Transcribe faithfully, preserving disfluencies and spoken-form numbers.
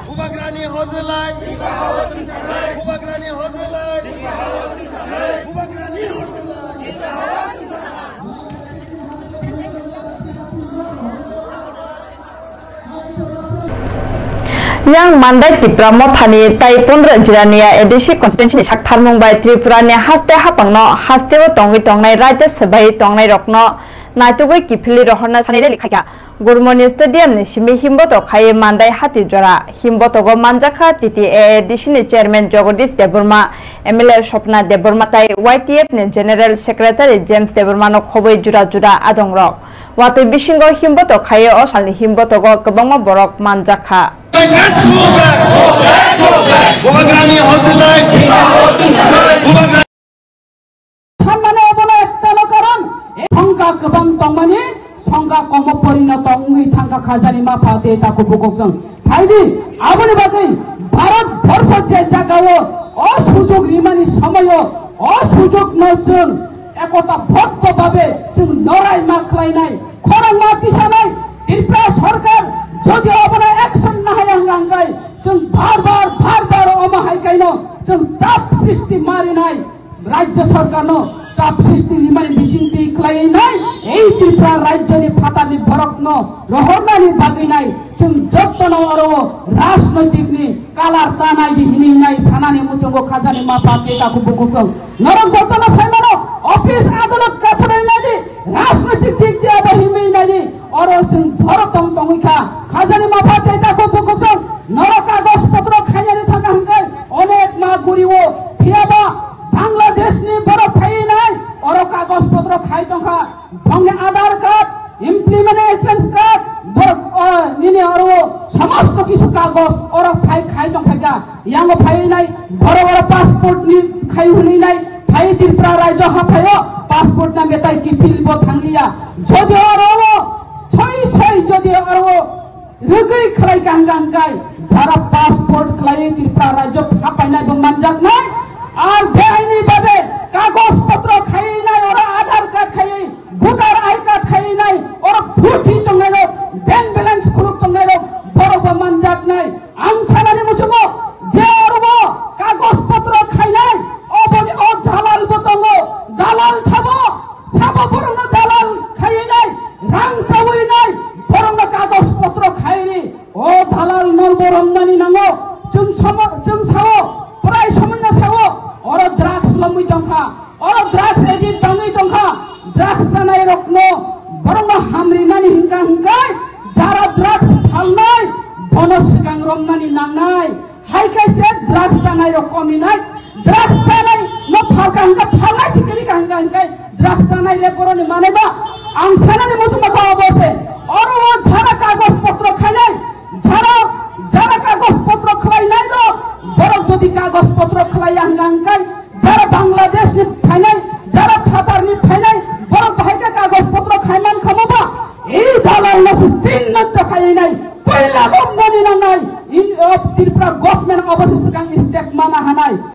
Bubagrani hojlai. Bubagrani hojlai. Bubagrani hojlai. Yang Mandai Tipra Mothani tai Pondra Jirania A D C constituency ni sak tharmung bai Tripura ni haste hapang no haste o tongwi tongnai Rajya Sabha bai tongnai rok no naitugwi kiphilwi rohorna sani rally khaikha. Gurmoni Stadium ni simi himbotok khai Mandai hati jora himbotogo manjakha T T A A D C ni chairman Jagadish Debbarma, M L A Swapna Debbarma tai Y T F ni general secretary James Debbarma no khobwi juda juda adong rok. Watwi bisingo himbotok khai o salni himbotogo kwbangma borok manjakha. Sanmano obono ektano karon, songkha kwbang tongmani, songkha komo porinoto wngwi thangkha khajani mapha tei takhuk bukhuk chwng. Phaidi, aboni bagwi Bharat borsho je jagao o sujog rimani somoio o sujogno chwng ekota bhoddo babe chwng norai ma khlainai, khorang ma tisanai, Tripura sorkar jodi obono action nahaya hwnkha hwnkhe chwng bar bar, bar bar omo hai kaino chwng chap sristi marinai. Rajya sorkarno chap sristi rimani bisingtwi khlaiwi nai, ei Tripura rajyoni phatarni borokno rohornani bagwi nai chwng jotono oro rajnoitikni kalar tanai di hinwi nai sanani muchungo khajani mapha tei takhuk bukhuk chwng. Norok jotono saimano office adalot kathorwi nai di, rajnoitik dik di abo hinwi nai di, oro chwng borok tong tongwi kha khajani mapha tei takhuk bukhuk chwng. Norok kagoj potro khainani thangkha hwnkhe onek ma guriwo, phiyaba Bangladeshni borok phaiwi nai, oro kagoj potro khai tongkha, bongni Aadhaar card, implementation card, borok, o, nini oro somosto kisu kagoj oro phai khai tongphaikha, yango phaiwi nai, borok oro passport ni khai hwnwi nai, phai Tripura rajyo ha phaio, passport na betai kiphil bo thangliya, jodi oro o, soi soi jodi oro o, Rwgwi khlai kang kang kai, jara passport khlai Tripura rajyo hapainai bo manjaknai. Ar beaini babe kagoj potro khainai, oro Aadhaar card khai, voter I card khainai, oro vote hi tongnai rok, bank balance khuluk tongnai rok, borok bo manjaknai. Ang sanani muchungo je oro bo kagoj potro khainai, oboni o dalal bo tongo, dalal sabo. Sabo borokno dalal khaiwi nai, rang chawi nai, borokno kagoj potro khaiwi o dalal no bo romnani nango. Chwng somo-, chwng sao, prai somoino sao, oro drugs lomwi tongkha, oro drugs addict bangwi tongkha, drugs chanai rokno borokno hamrinani hwnkha hwnkhe jara drugs phalnai bono swkang romnani nangnai. Hai khe se drugs chanai rok kominai, drugs chanai no phalka hwnkhe phalnai se kwrwi ka hwnkhe hwnkhe drugs chanai le boroni manai ba. Ang sanani muchungma kha obo se, oro o jara kagoj potro khainai, jara, jara kagoj potro khlainai rok, borok jodi kagoj potro khlaiya hwnkha hwnkhe jara Bangladesh ni